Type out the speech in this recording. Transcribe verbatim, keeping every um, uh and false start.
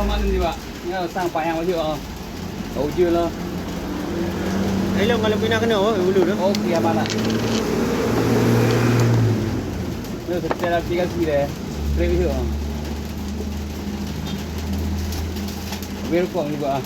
Mana ni, Pak? Ya, sang payang baju ah. Bau je lah. Hello, kalau pina kena, oh, dulu dah. Okey, aman lah. Terus setel aplikasi dah. Straight baju ah. Welcome juga ah.